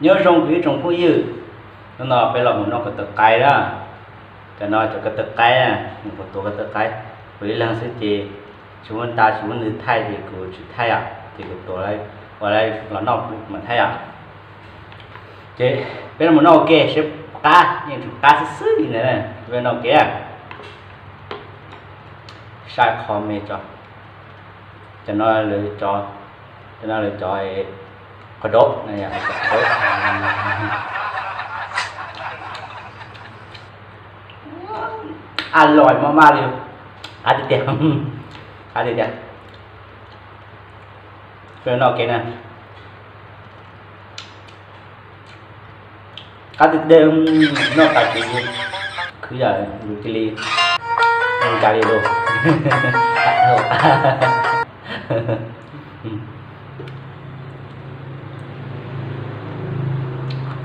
Nyob zoo kuv ib tsoom phooj ywg, hnub no peb los mus noj ko taw qaib na. Cov no cov ko taw qaib, kuv tuav ko taw qaib, kuv ib leeg xwb ces tsis muaj nta tsis muaj nws thaij ces kuv tsis thaij os, ces kuv tuav ua los noj mam thaij os. Ces peb los mus noj ua ke seb qab, yeej tseem qab xwb xwb li ntawd, peb noj ua ke. Saib qhov me tso, cov no lawv cov, cov no lawv cov qhov daub, a loim maj maj li, qab tiag tiag, qab tiag tiag. Peb noj ua ke na. Qab tiag tiag, noj tas kuv khwv yam yus cia li zoo cas li lauj.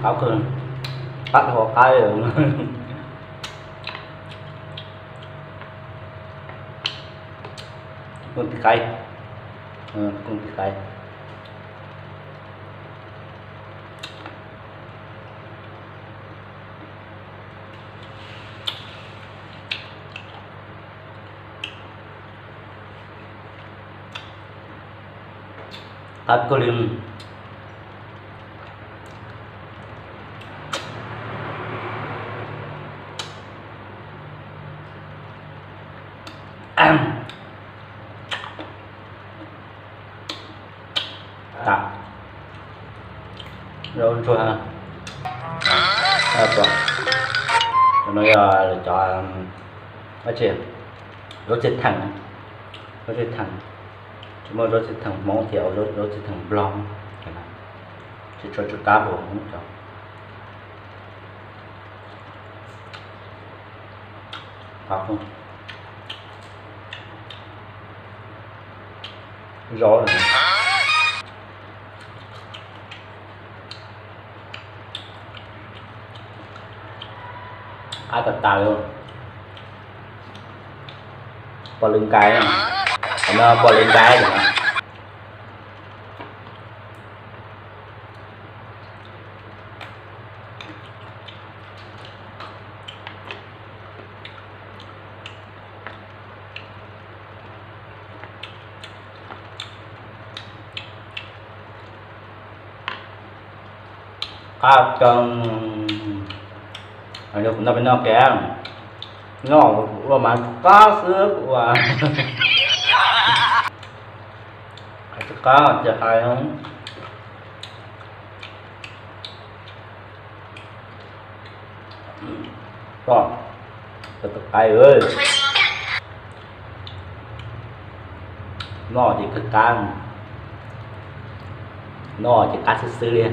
Qab kawg, qab dhau qab li. Kooj tis qaib, kooj tis qaib. Qab kawg li. Zaub ntsuag, cov no yog cov, zaub txiv theem, zaub txiv theem, tsis muaj zaub txiv theem Hmoob thiab zaub txiv theem Nplog, tsis tshua tsw qab npaum Hmoob cov. Zaub, qab tas tas li. Pos lwm nkais, qhov no pos lwm nkais. Qab kawg. Kuv noj peb noj kiag, noj ua mas qab xwb ua. Qab tiag qab tiag hais. Ko taw qaib, noj ces kawg qab, noj ces qab xwb xwb li.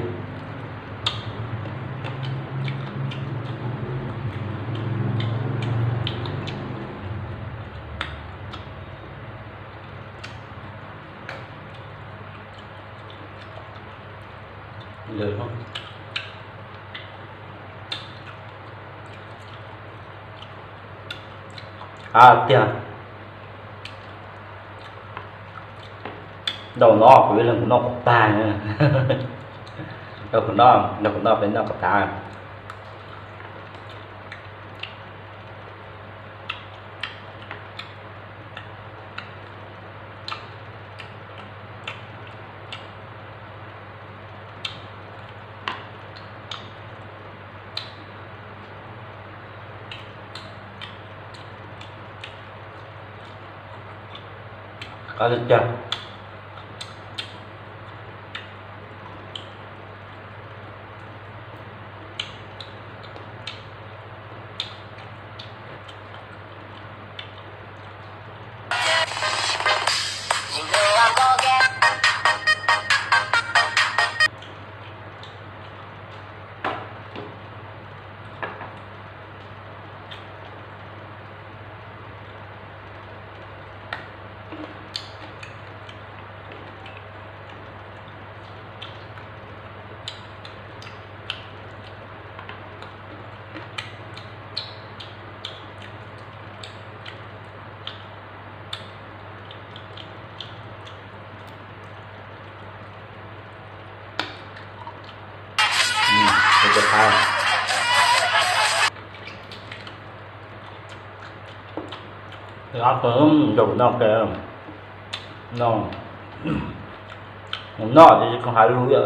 Qab tiag. Nrog no kuv ib leeg kuv noj kom tag. Nrog kuv noj, nrog kuv noj peb noj kom tag. Qab tiag tiag. Qab kawg, nrog kuv noj kiag no. Mus noj tiam sis koj hais lus yom.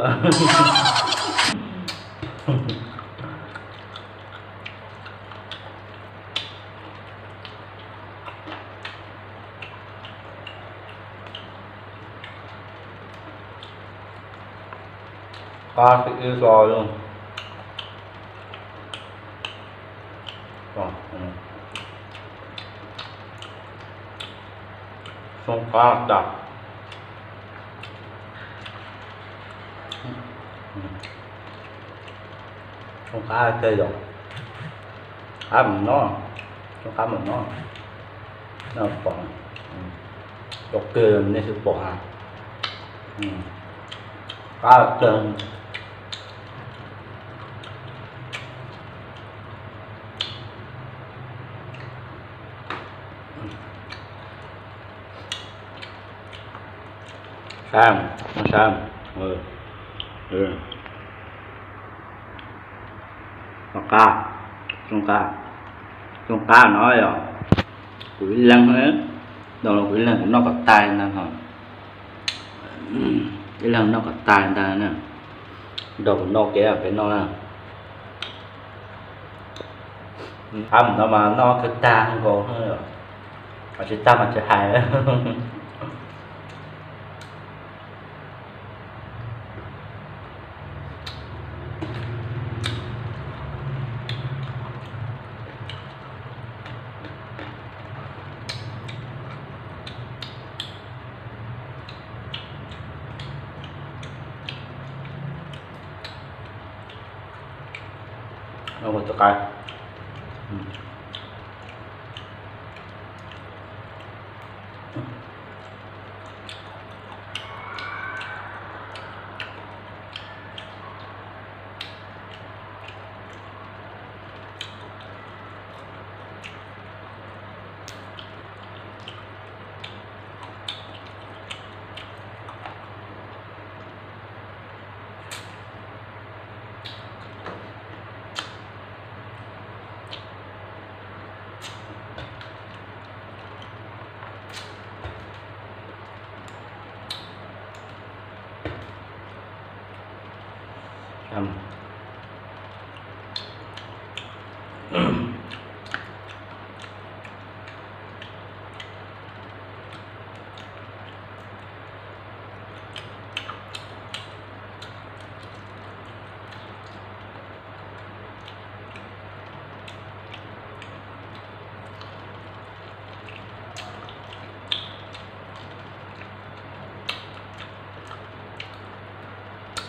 Qab xwb ib lo. Xyoob qab tas. Xyoob qab kawg yom. Qab mus noj, xyoob qab mus noj. Noj pom, cov kawg nej twb pom na. Qab kawg. Sab, sab, qab, xyoob qab, xyoob qab no yog kuv ib leeg, no kuv ib leeg kuv noj kom tag ntag. Ib leeg noj kom tag ntag na. Nrog kuv noj kev peb noj na. Qab mus no mas noj kawg tag nkaus, tsis tag mas tsis hais.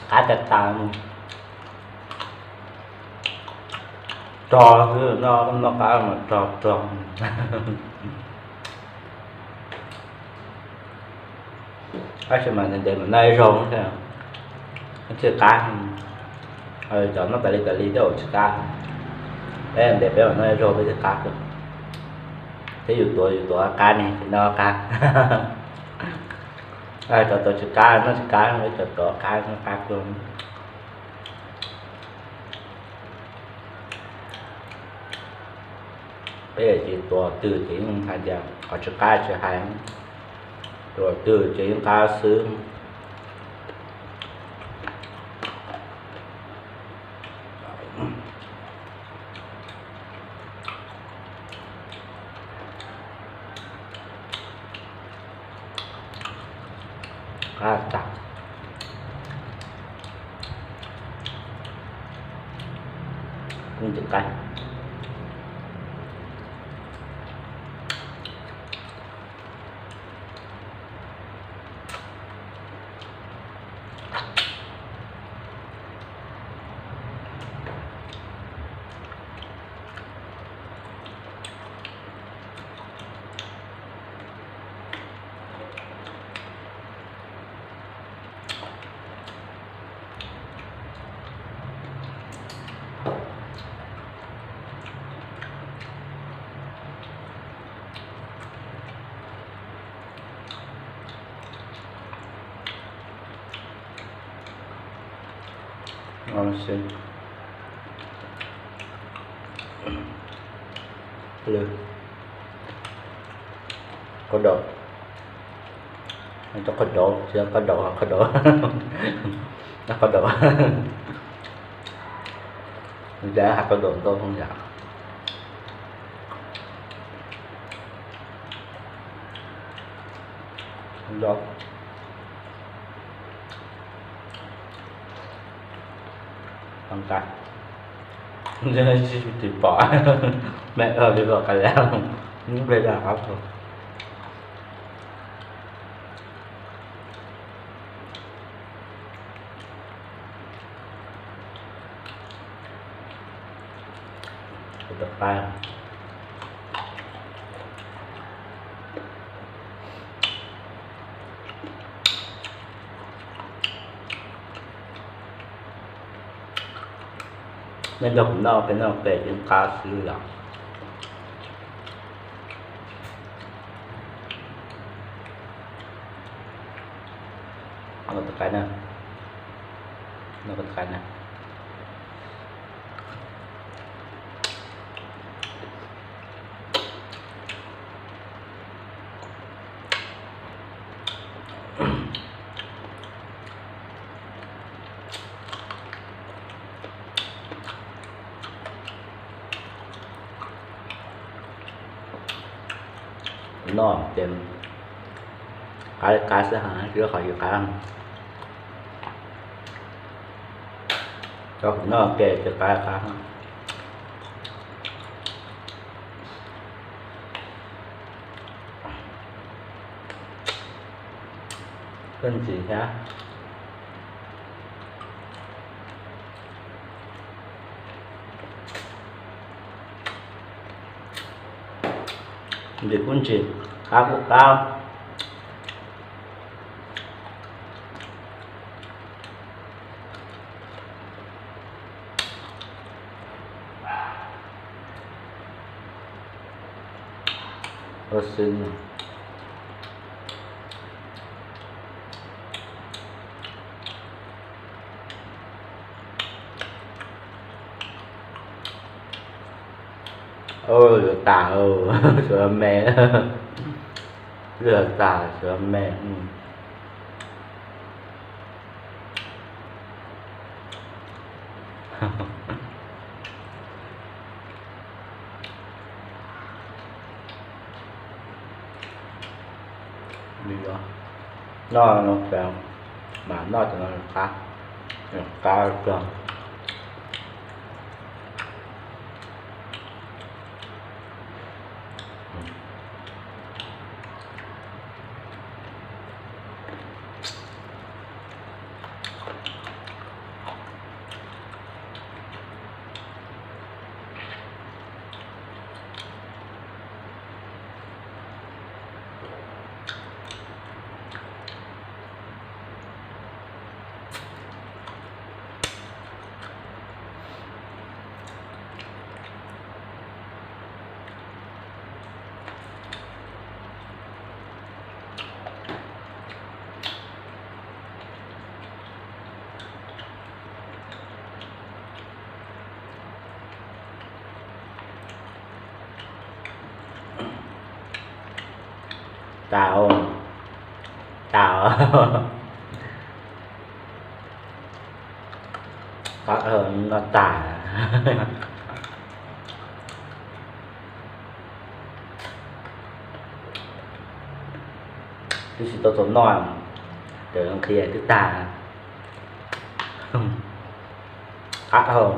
Qab tas tas, rog xwb no, noj qab mas rog rog. Tab sis mas ntev ntev mam noj ib zaug thiaj qab. Cov noj tas li tas li tej zaum tsis qab. Peb ntev peb mam noj ib zaug peb thiaj qab kawg. Thiab yus tuav yus tuav qab ne tsis noj qab. Cov tuav tsis qab noj tsis qab, peb cov tuav qab noj qab kawg. Peb ces tuav twg ces yeej hais tias qhov tsis qab tsis hais, tuav twg ces yeej qab xwb. Qab tas. Kub ntxim qab. Qau daum, qau daum, qau daum, qau daum, qau daum, has qau daum ntau yom. Tsis pom me li los qab, ib pliag daj qab. Nej nrog kuv noj, peb noj pem yeej qab xwb os. Noj tus qaib na, noj tus qaib na. Noj ces qab li qab xwb ha, tsis qhov yus qab. Cov hauv no ces qab qab. Koj ntxiv thiab. Ntxim kuj ntxim, qab kuj qab. Ua xwb no. Yuav tas, suav me, yuav tas suav me. Noj no, mas noj cov no qab, qab kawg. Tas, tas, qab no tas. Twb tsis tau txaus noj, cov qhia twb tag. Qab hau.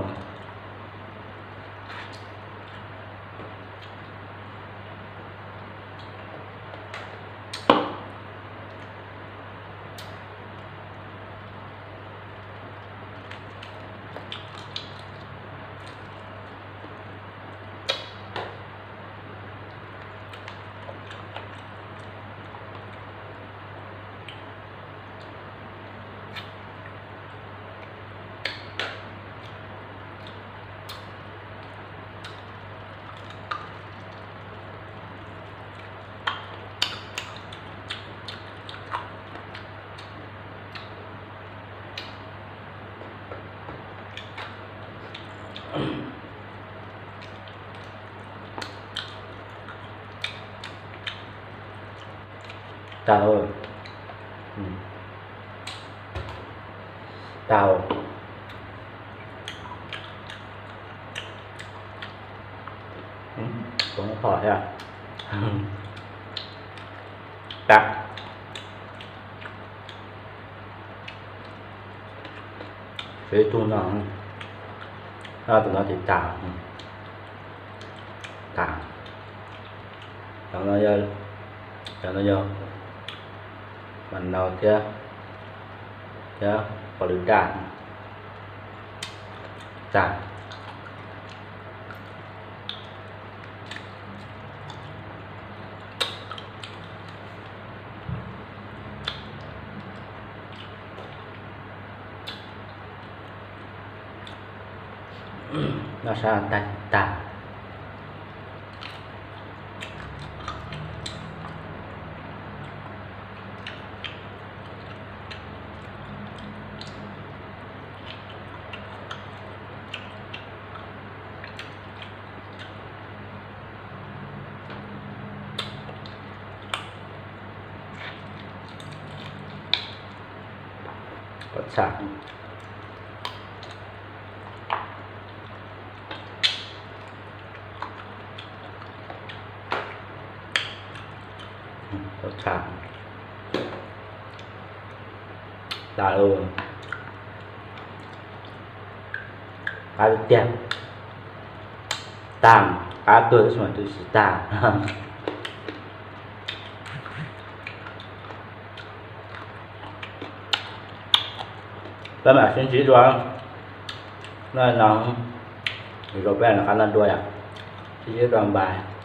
Tag, tag, poob phom thiab. Tag. Seb ib tug no, tus no ces tag, tag. Cov no yog, cov no yog mas no thiab, thiab pov lwm daj, tag. Noj sab tag tag. Kom txham. Kom txham. Tag lawm. Qab tiag tiag. Tag, qab tuag tab sis mas twb tsis tag. Peb mam sib ntsib dua. Noj no, zoo peb mam qab noj dua yom. Sib ntsib dua, bye.